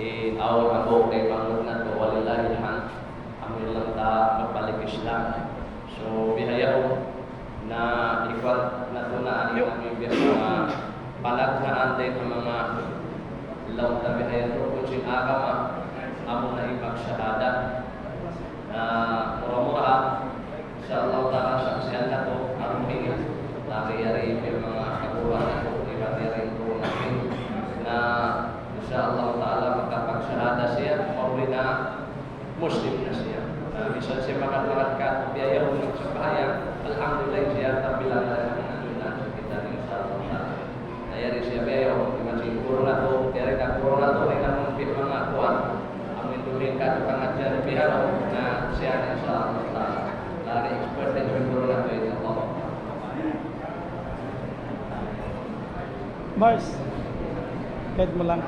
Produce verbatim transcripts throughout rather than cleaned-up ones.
in awn hambuuk taymanghud natu', walillahil hamd, amu in laung ta magbalik Islam. So, bihaun na ikhwan natu' na ini kami biya' manga panagnaan dayn ha manga laung ta bihaun rukun sin agama, amu na in pagshahada. Na mura-murahan, insya Allah ta'ala, saksian natu', amu ini, lagi yari in manga kaguruhan natu', iban yari in guru natu'. Na, insya Allah ta'ala, makapagshahada siya, mahuli na Muslim na siya. Na, misan siya magad-magad ka, biya' yaun magsambahayang, alhamdulillah, siya, tabilang na siya, na, na, kita, insya Allah ta'ala. Na, yari siya biya' yaun, di' man sin guru natu', yari na guru natu', di' na man pi-, manga kuwan. Amu in dumatung katu' pangadjian bihaun, na siya na insya Allah ta'ala. Lagi expert na in guru natu', insya Allah. Mars, kahit mo lang.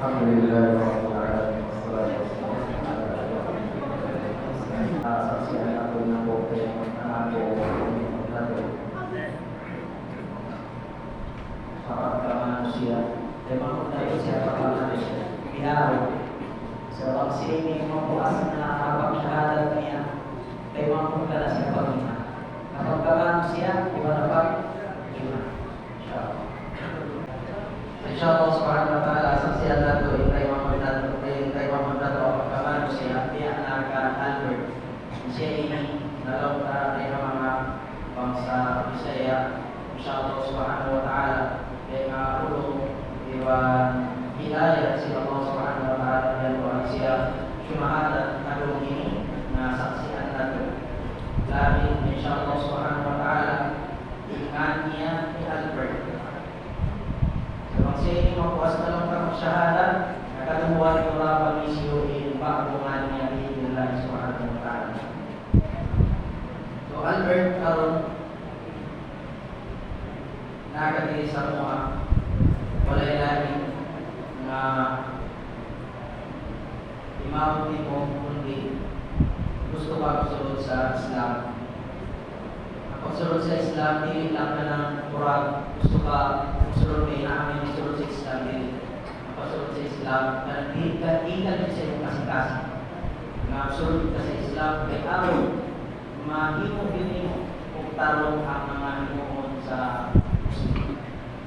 الحمد لله رب العالمين، والصلاة والسلام على أشرف الأنبياء والمرسلين. Saksian natu' na, amu in pagkaun natu'. Sapantun manusiya', taymanghud natu' siya pagka manusiya'. Bihaun, sabab siya ini mapuas na ha pagsahadat niya, taymanghud natu' siya pagka iman. Kapag ka manusiya', iban na pag iman. Insya Allah. Insya Allah subhanahu wa ta'ala, saksian natu' in taymanghud natu', in taymanghud natu' ha pagka manusiya', biya' na kan Albert. Siya ini, nalaung ta dayn ha manga bangsa Bisaya, insya Allah subhanahu wa ta'ala, dayn ha ulung iban hidayat sin Allah subhanahu wa ta'ala, yan tuwan siya, sumahadat na duun ini, na saksian natu'. Labi, insya Allah subhanahu wa ta'ala, in ngan niya hi Albert. Sabab siya ini mapuas na laung ta magshahada, na katuhuan niyu ra bang hisiyu in ba'gu ngan niya bi'idhnillah subhanahu wa ta'ala. So, Albert, kaun, nakadiri sa mua, wala' lain na imaw timu kundi gusto ka magsulud sa Islam. Ang pagsulud sa Islam, dili' lang kanang murag gusto ka magsulud kay naa may magsulud sa Islam, dili'. Ang pagsulud sa Islam, kanang di' ka, di' ka sa imong kasi-kasi. Nga magsulud ka sa Islam, kay aron mahimo yun nimo, ug tarong ang manga himuon sa Muslim.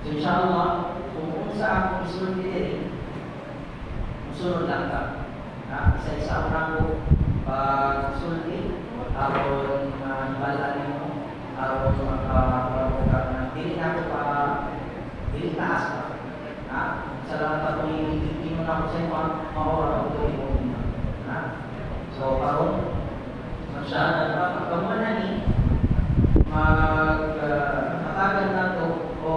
So, inshallah, kung unsa akong isulti diri, musunod lang ka. Ha? Isa-isa ko na po pagsulti, aron, ah, hibal-an nimo, aron maka-, maka-, dili na ako pa, dili taas pa. Ha? Salamat ako ni, ni, ni, na ako sa imo, maura ako sa imo. Ha? So, karon, masya Allah, pagkamunan ni, mag, ah, matagal na to, o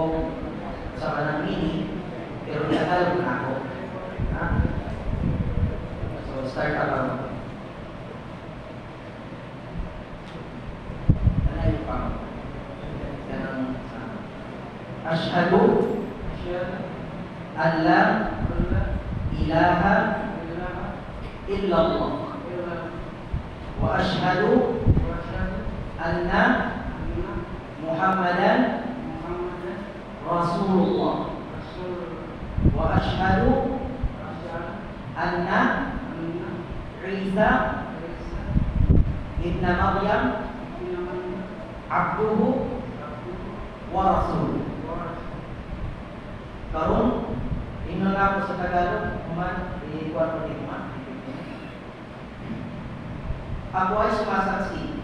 sa panahon ini, pero Tagalog na ako. Ha? So, start ako. Ano yung pang-, yan ang sa-, أشهد أن لا إله إلا الله. وأشهد أن محمدا رسول الله. وأشهد أن عيسى ابن مريم عبده ورسوله. Karon, ingon na ako sa Tagalog, kuman, ikuan ko di kuman. Ako ay sumasaksi.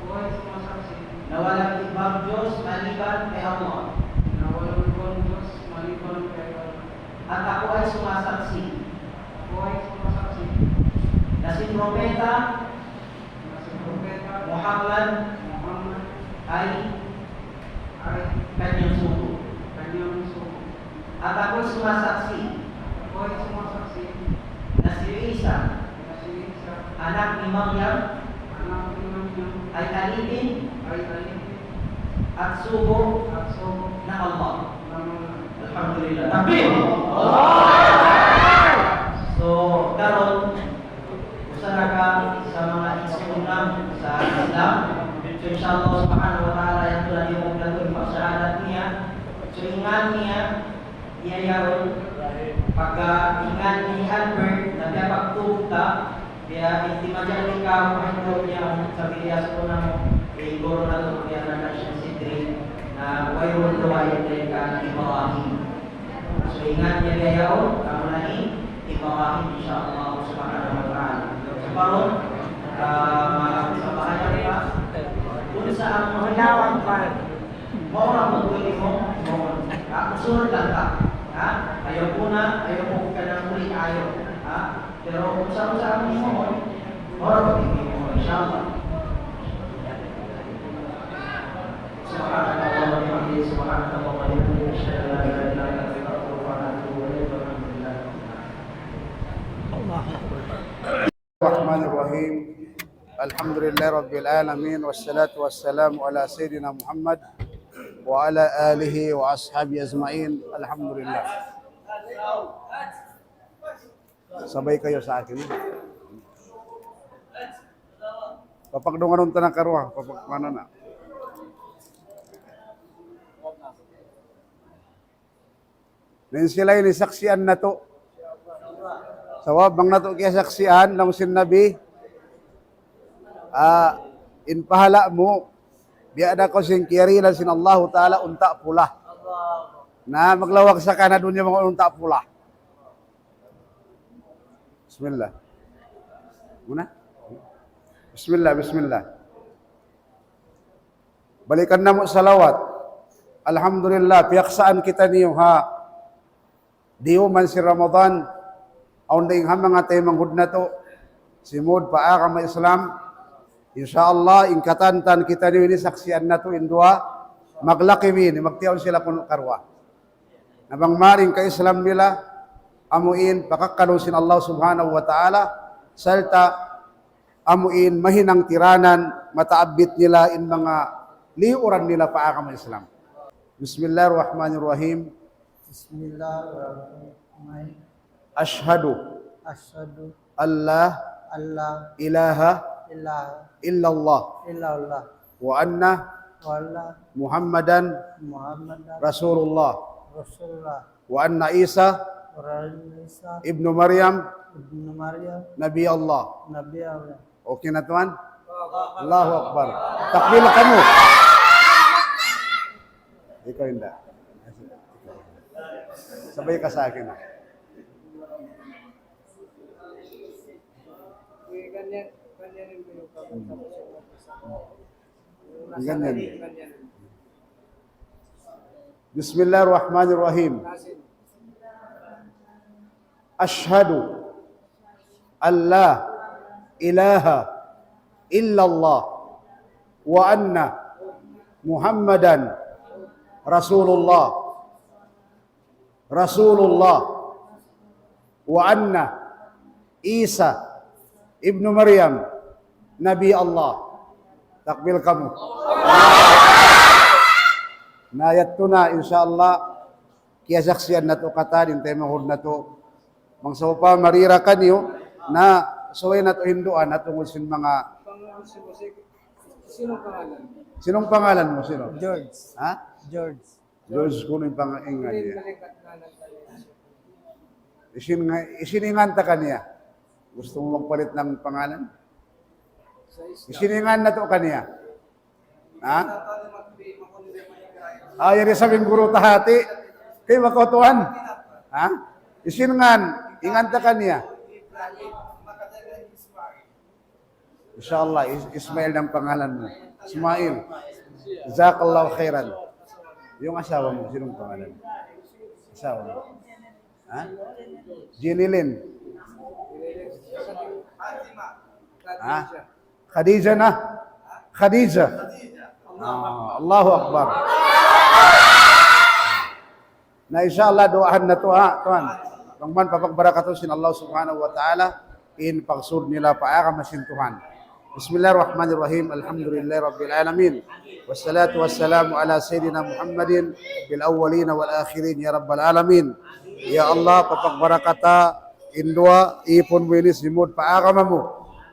Ako ay sumasaksi. Na walang ibang Diyos maliban kay Allah. Na walang ibang Diyos maliban kay Allah. At ako ay sumasaksi. Ako ay sumasaksi. Na si Propeta Na si Propeta Muhammad Muhammad ay ay kanyang sugo. Kanyang sugo. At ako'y sumasaksi Ako'y sumasaksi na si Isa na si Isa Anak ni Maryam, anak ni Maryam, ay alipin, ay alipin, at sugo, at sugo, na Allah. Na Allah. Alhamdulillah. Takbir! So, karon, usa na ka sa manga igsoon namu' sa Islam. So, inshallah subhanahu wa ta'ala, yan tuud in iyuhag natu' in pagsahadat niya. So, in ngan niya, iya yaun, pagka in ngan ni Albert, na biya' pagtubta, biya' in di' majali ka, mahidro niya, sa biya' sa una mu, in guru natu', biya' na na siya si Dre, na wayruun duwa in kan Ibrahim. So, in ngan niya biya' yaun, amuna in Ibrahim, inshallah subhanahu wa ta'ala. So, karon, ah, sa bahaya pa, kung saan mo Allahu Akbar. Mura mu tuud in imo, imo. Ha? Musunod lang ka. Ha? Ayaw ku na, ayaw ku ka nang uli, ayaw. Ha? Pero kung saan-saan mo imo, mura mu tuud in imo, inshallah. سبحانك اللهم وبحمدك، سبحانك اللهم وبحمدك، أشهد أن لا إله إلا أنت، أستغفرك وأتوب إليك. والحمد لله. الرحمن الرحيم. الحمد لله رب العالمين، والصلاة والسلام على سيدنا محمد وعلى آله وأصحابه أجمعين. الحمد لله. Sabay kayo sa akin. Papagdunganun ta na karuwa, papag-, ano na. Na in sila ini saksian natu'. Sabab bang natu' kiyasaksian, laung sin Nabi, ah, in pahala' mu, biya' da kaw sin kiyarihilan sin Allahu Ta'ala unta' pula. Na maglawag sa ka na dunya manga unta' pula. Bismillah. Muna? Bismillah, bismillah. Balikan namu' salawat. Alhamdulillah, piyaksaan kitaniyu ha diyuman sin Ramadan, awn daing ha manga taymanghud natu', simud pa agama Islam. Insya Allah, in katantan kitaniyu ini saksian natu' in duwa, maglaki ini, magtiyaun sila kunu' karuwa. Na bang mari in ka-Islam nila, amu in pakakkalun sin Allah Subhanahu wa Ta'ala, sarta' amu in mahinang tiranan, mataabbit nila in manga liyuran nila pa agama Islam. Bismillahirrahmanirrahim. Bismillahirrahmanirrahim. Ashhadu. Ashhadu. Alla. Alla. Ilaha. Ilaha. Illallah. Illallah. Wa anna. Wa anna. Muhammadan. Muhammadan. Rasulullah. Rasulullah. Wa anna Isa. Wa anna Isa. Ibnu Maryam. Ibnu Maryam. Nabi Allah. Nabi Allah. Okay na, tuwan? Allahu Akbar. Takbir kamu. Ikaw, inda'. Sabay ka sa akin, ha. Ganyan. بسم الله الرحمن الرحيم. أشهد أن لا إله إلا الله وأن محمدا رسول الله، رسول الله، وأن عيسى ابن مريم نبي الله. Takbir kamu. Na yadtu na, insya Allah, kiyasaksian natu' katan in taymanghud natu'. Bang sawpama mari ra kaniyu, na subay natu' hinduan, natu' tungud sin manga. Sinong pangalan? Sinong pangalan mu? Sino? George. Ha? George. George, kunu' in pangalan niya. Isin nga, isin in ngan ta kaniya. Gusto mu magpalit ng pangalan? Isin in ngan natu' kaniya. Ha? Ah, yari sabi sin guru ta hati. Kay makautuhan. Ha? Isin in ngan, in ngan ta kaniya. Insya Allah, Is-, Ismail na in pangalan mu. Ismail. Jazakallahu khairan. Yung asawa mu, sinong pangalan? Asawa mu. Ha? Jenilyn. Ha? Khadija na? Khadija. Ah, Allahu Akbar. Na insya Allah, duwaahan natu', ha, tuwan. Bang man papagbarakatun sin Allah Subhanahu wa Ta'ala. in pagsud nila pa agama sin Tuhan. بسم الله الرحمن الرحيم. الحمد لله رب العالمين. والصلاة والسلام على سيدنا محمد في الأولين والآخرين يا رب العالمين. Ya Allah, papagbarakata in duwa īpun mu ini simud pa agama mu.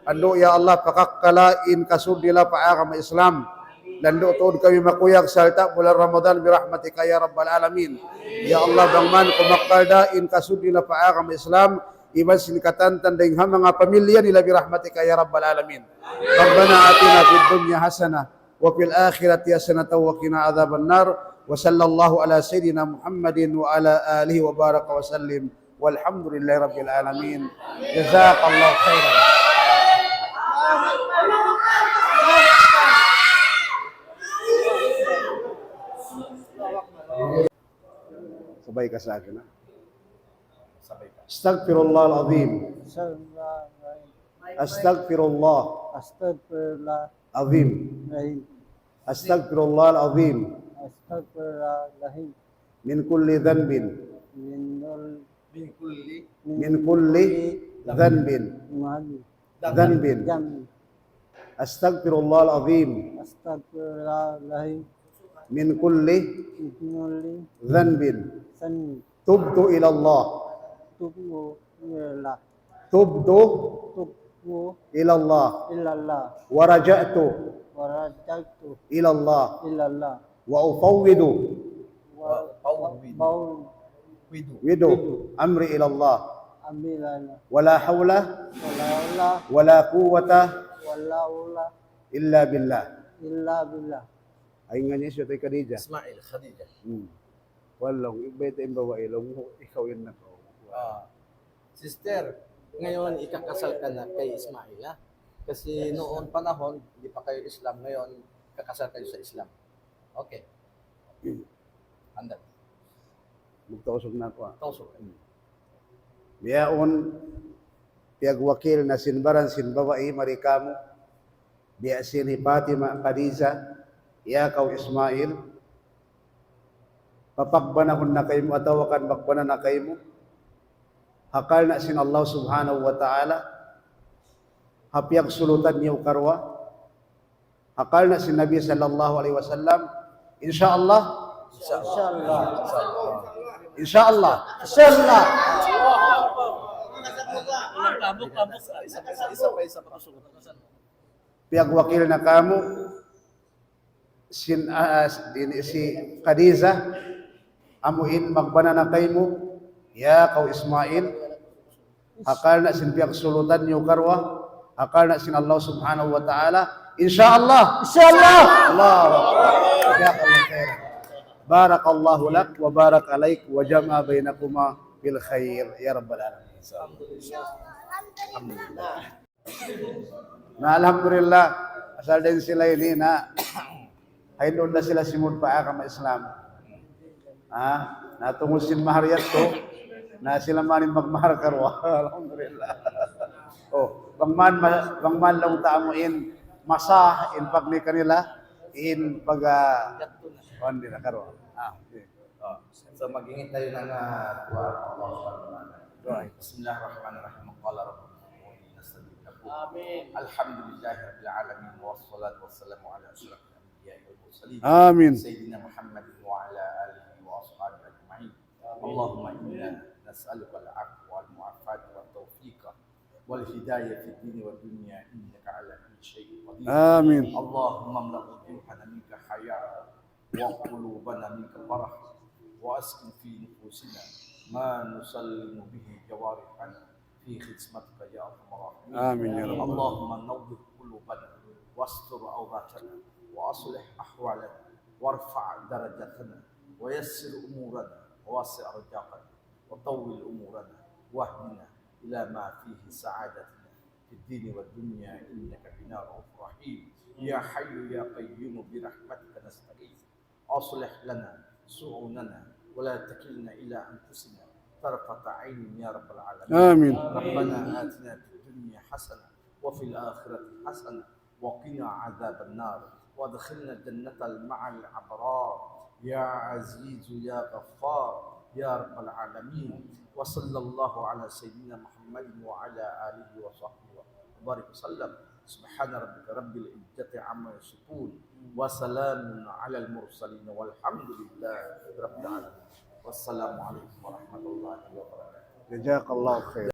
Andu', ya Allah, pakakkala in kasud nila pa agama Islam. Landu' tuud kami makuyag sarta' bulan Ramadan برحمتك يا رب العالمين. Ya Allah, bang man kumakkal da in kasud nila pa agama Islam, iban sin katantan dayn ha manga pamilya nila برحمتك يا رب العالمين. ربنا آتنا في الدنيا حسنة وفي الآخرة حسنة وقنا عذاب النار. وصلى الله على سيدنا محمد وعلى آله وبارك وسلم. والحمد لله رب العالمين. جزاك الله خيرا. Sabay ka sa akin, ha? أستغفر الله العظيم. أستغفر الله. أستغفر الله. عظيم. عظيم. أستغفر الله العظيم. أستغفر الله العظيم. من كل ذنب. من كل من كل ذنب. ذنب. ذنب. أستغفر الله العظيم. أستغفر الله العظيم. من كل من كل ذنب. ذنب. تبت إلى الله. تبت إلى الله. تبت تبت إلى الله. إلى الله. ورجعت ورجعت إلى الله. إلى الله. وأفوض وأفوض أفوض أمري إلى الله. أمري إلى الله. ولا حول ولا حول ولا قوة ولا حول إلا بالله. إلا بالله. Ay, nga niya siya tay Khadija. Ismail, Khadija. Hmm. Wala', iba ito in babae, laung, ikaw yan na ko. Ah. Sister, ngayon ikakasal ka na kay Ismail, ha? Kasi noon panahon, hindi pa kayo Islam. Ngayon, kakasal kayo sa Islam. Okay. Andal. Magtausug na ako, ha? Tausug. Hmm. Bihaun, piyagwakil na sin baran sin babai, mari kamu. Biya' sin hi Fatima, Khadija, ya kaw Ismail, papagbanahun na kaymu atawa kan magbana na kaymu. Ha karna' sin Allah Subhanahu wa Ta'ala, ha piyagsulutan niyu karuwa, ha karna' sin Nabi sallallahu alayhi wasallam, insya Allah. Insya Allah. Insya Allah. Insya Allah. Piyagwakil na kamu sin, ah, ini si Khadija, amu in magbana na kaymu, ya kaw Ismail, ha karna' sin piyagsulutan niyu karuwa, ha karna' sin Allah Subhanahu wa Ta'ala, insya Allah. Insya Allah. Allahu Akbar. Jazakallahu khairan. بارك الله لك وبارك عليك وجمع بينكما في الخير يا رب العالمين. Alhamdulillah. Na, alhamdulillah, asal dayn sila ini na, ha, hindu' na sila simud pa agama Islam. Ha? Na tungud sin mahar yadtu, na sila man in magmahar karuwa. Alhamdulillah. Oh, bang man, ma-, bang man laung ta amu in masa in pagnika nila, in pag, ah, kuwan nila karuwa. Ah, okay. Oh, so, mag-ingat tayo ng, ah, du'a. Allah Subhanahu wa Ta'ala. Du'a. بسم الله الرحمن الرحيم. قال ربكم ادعوني أستجب لكم. آمين. الحمد لله رب العالمين، والصلاة والسلام على أشرف الأنبياء والمرسلين. آمين. سيدنا محمد وعلى آله وأصحابه أجمعين. آمين. اللهم إنا نسألك العفو والمعافاة والتوفيق والهداية في الدين والدنيا، إنك على كل شيء قدير. آمين. اللهم املأ وجوهنا منك حياء، وقلوبنا منك فرحا، وأسكن في نفوسنا ما نسلم به جوارحنا في خدمتك يا أرحم الراحمين. آمين يا رب. اللهم نور قلوبنا، واستر عوراتنا، وأصلح أحوالنا، وارفع درجاتنا، ويسر أمورنا، ووسع رزقنا، وطول أمورنا، واهدنا إلى ما فيه سعادتنا في الدين والدنيا، إنك بنا رؤوف رحيم. يا حي يا قيوم برحمتك نستغيث، أصلح لنا شؤوننا ولا تكلنا إلى أنفسنا طرفة عين يا رب العالمين. آمين. ربنا آتنا في الدنيا حسنة وفي الآخرة حسنة وقنا عذاب النار، وأدخلنا الجنة مع الأبرار. يا عزيز يا غفار، يا رب العالمين. وصلى الله على سيدنا محمد وعلى آله وصحبه وبارك وسلم. سبحان ربك رب العزة عما يصفون، وسلام على المرسلين، والحمد لله رب العالمين. والسلام عليكم ورحمة الله وبركاته. جزاك الله خيرا.